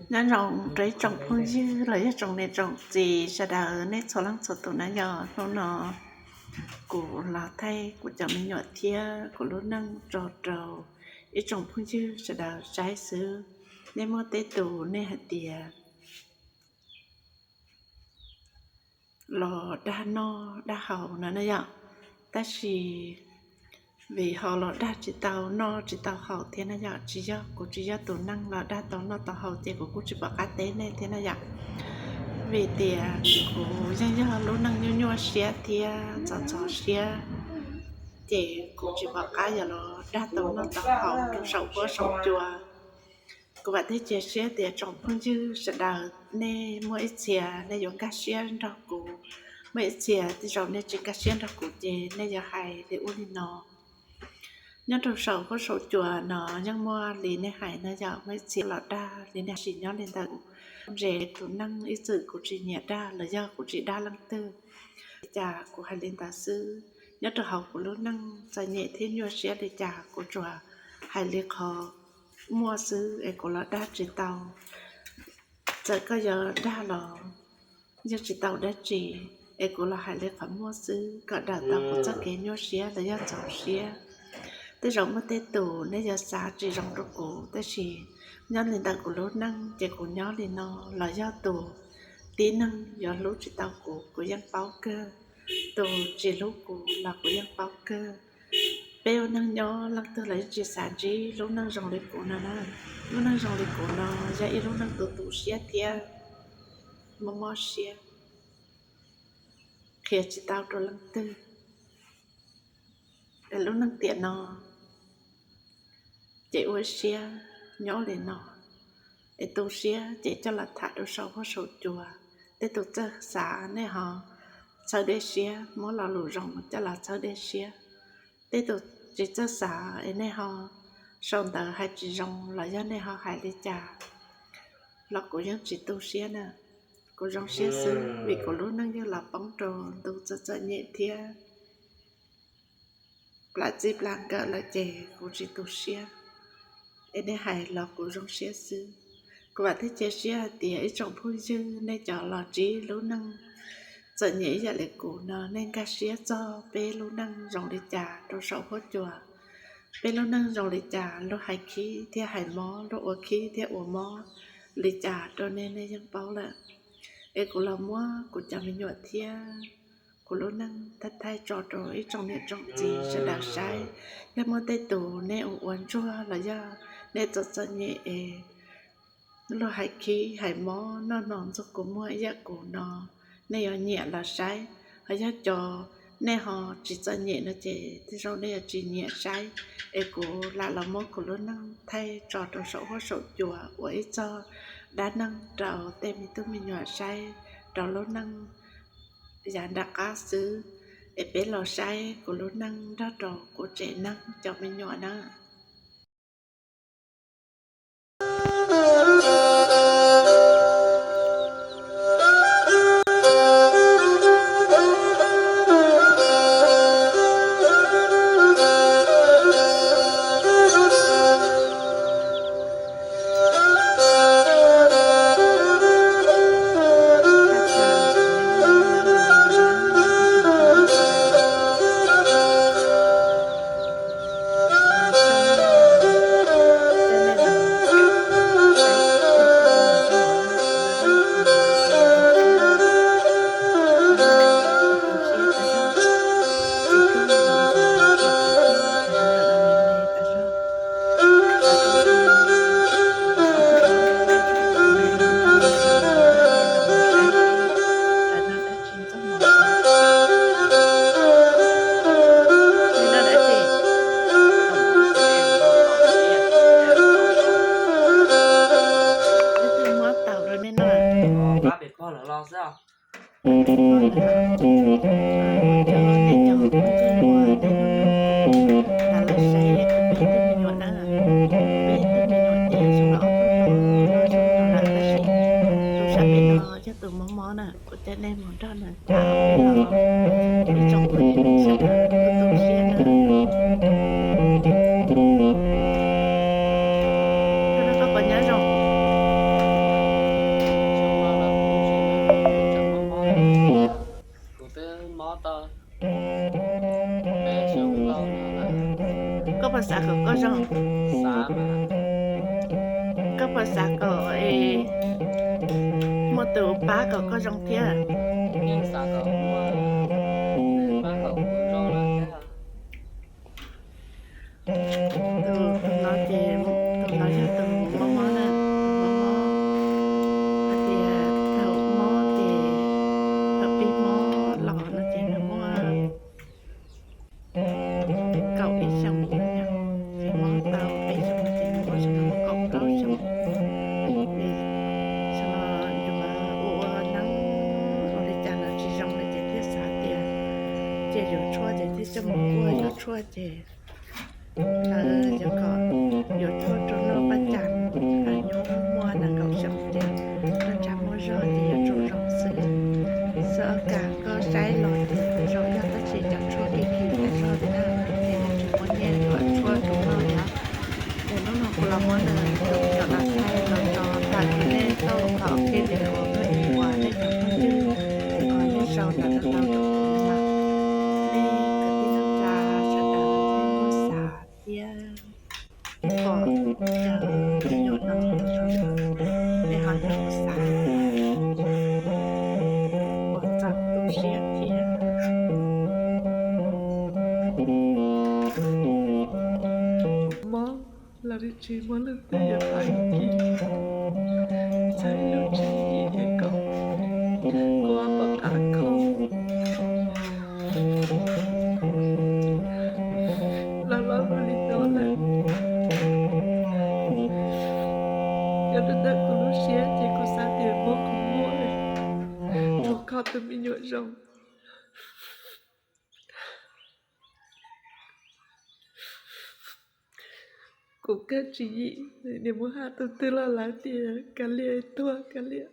Nyob zoo rau ib tsoom phooj ywg los yog tsoom niam tsoom txiv sawv daws nej txhua leej txhua tus na yom. Hnub no kuv los thaij kuv cov me nyuam thiab kuv lub neej tso rau ib tsoom phooj ywg sawv daws saib xwb. Nej muaj tej tus nej hais tias los dag noj dag haus no na yom, tab sis vim ho los dag tsis tau noj tsis tau haus thiab na yom. Tsis yog, kuv tsis yog tus neeg los dag tau noj tau haus ces kuv kuj tsis pom qab teb nej thiab na yom. Vim tias kuv yeej yog lub neej nyuaj nyuaj siab thiab ntxhov ntxhov siab, ces kuv tsis pom qab yuav los dag tau noj tau haus rau saum huab saum cua. Kuv vam thiab cia siab tias tsoom phooj ywg sawv daws nej muaj ib txhia nej yuav nkag siab nrog kuv, muaj ib txhia tej zaum nej tsis nkag siab nrog kuv ces nej yuav hais li ub li no. Nyob rau saum huab saum cua no yeej muaj li nej hais no yom, muaj ib txhia los dag li nej hais, nyob li ntawd kuv ze tus neeg ib txwm kuv tsis nyiam dag los yog kuv tsis dag leej twg li cas kuv hais li ntawd xwb. Nyob rau hauv kuv lub neej txom nyem thiab nyuaj siab li cas kuv tsuas hais li qhov muaj xwb es kuv los dag tsis tau. Txawm koj yuav dag los yeej tsis tau dab tsi, es kuv los hais li qhov muaj xwb kom daws tau kuv txoj kev nyuaj siab los yog ntxhov siab. Tej zaum muaj tej tus nej yuav xav tsis zoo rau kuv, tab sis nyob li ntawm kuv lub neej ces kuv nyob li no los yog tus tib neeg yuav hlub tsis tau kuv, kuv yeej paub kawg. Tus tsis hlub kuv los kuv yeej paub kawg. Peb ua neeg nyob leej twg los yeej tsis xav ntsib lub neej zoo li kuv no na. Lub neej zoo li kuv no yog ib lub neej tu tu siab thiab mob mob siab, qhia tsis tau rau leej twg. Es lub neej tiam no ces ua siab nyob li no, es tu siab ces coj los tham rau saum huab saum cua. Tej tus txawj xav nej ho txhawb dej siab, muab lo lus zoo coj los txhawb dej siab. Tej tus tsis txawj xav es nej ho sau ntawv hais tsis zoo los yog nej ho hais li cas los kuv yeej tsis tu siab na. Kuv zoo siab xwb vim kuv lub neej yeej los poob rau ntu txom txom nyem thiab plam txij plam nkawm lawm ces kuv tsis tu siab, es nej hais los kuv zoo siab xwb. Kuv vam thiab cia siab hais tias ib tsoom phooj ywg nej cov los ntsib lub neej txom nyem ib yam li kuv no, nej nkag siab txog peb lub neej zoo li cas rau saum huab cua. Peb lub neej zoo li cas, luag hais khib thiab hais mob, luag ua khib thiab ua mob li cas rau nej, nej yeej paub lawm. Es kuv los muab kuv cov me nyuam thiab kuv lub neej thaij thaij tso rau ib tsoom niam tsoom txiv sawv daws saib. Yog muaj tej tus nej ua ua ntsuag los yog nej txom txom nyem es luag hais khib hais mob noj hno ntxuag kua muag ib yam kuv no, nej yuav nyiam los saib. Ho yog cov nej ho tsis txom nyem no ces tej zaum nej yuav tsis nyiam saib. Es kuv lam los muab kuv lub neej thaij tso rau saum huab saum cua ua ib txog dab neeg rau tej me tub me nyuam saib rau lub neej yav nram qab xwb. Es peb los saib kuv lub neej nrog rau kuv tsev neeg cov me nyuam na. Tus mob mob na, kuv coj nej mus nrog nws tham ib tsoom phooj ywg sawv daws tu tu siab na. Nyob zoo. xav kom koj zoo? Koj puas xav kom es muaj tus pab kom koj zoo thiab? Tus no ces tus no yog tus mob mob na, mob mob, hais tias thaum mob ces, thaum pib mob los no ces nws muaj kaum ib xyoos no, ces mob tau peb xyoos no ces nws muaj, xyov no muaj kaum plaub xyoos. Ces xyov yuav ua ua neeb ua li cas los tsis zoo li ces thiaj xav tias ces yuav tshuaj ces thiaj coj mus kuaj, yuav tshuaj ces lawv yuav kom yuav tshuaj rau noj paj cas, nws muaj nees nkaum xyoo ces nws tsis muaj zog ces yuav tsum zoo xwb. Xav kom koj saib los ces zoo yog tab sis cov tshuaj kim kim tag zog na, ces yeej tsis muaj nyiaj yuav tshuaj rau noj li os. Ces hnub no kuv los muab nws tus me nyuam los thaij los tso tawm rau nej tau pom thiab li uas nej cov phooj ywg uas nej sau ntawv rau kuv no, nej kwv tij neej tsa sawv daws nej muab xav thiab pom cov me nyuam no, nej ho nrog kuv xav thiab, pom txog tu siab thiab. Mob los tsis muaj leej twg yuav pab kiag, txhawm ib lub tswv yim thiab kom kuv pom qab kho los los ua li no lawm. Nyob rau ntawm kuv lub siab ces kuv xav tias muab kuv muab rau kho tus me nyuam zoo. Kuv kawg tswv yim, niam muab hais tus twg los lawv tias kav liam tuag, kav liam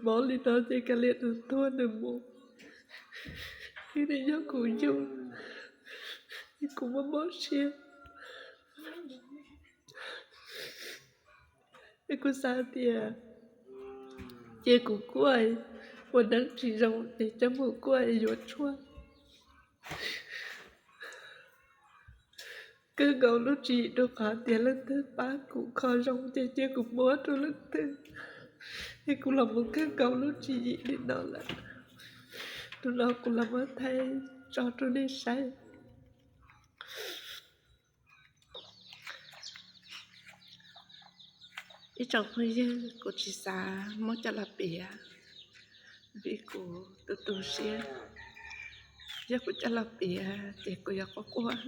mob li no ces kav liam nws tuag nws mus, thiab nws yog kuv yug, kuv muaj mob siab. Es kuv xav tias cia kuv kuaj, ua neeb tsis zoo ces coj mus kuaj yuav tshuaj. Kawg nkaus lub tswv yim rau qhov tias leej twg pab kuv kho zoo ces cia kuv muab rau leej twg. Es kuv los mus kawg nkaus lub tswv yim li no lawm. Tus no kuv los muab thaij tso rau nej saib. Ib tsoom phooj ywg, kuv tsis xav muab coj los piav vim kuv tu tu siab. Yog kuv coj los piav ces kuv yuav quaj quaj.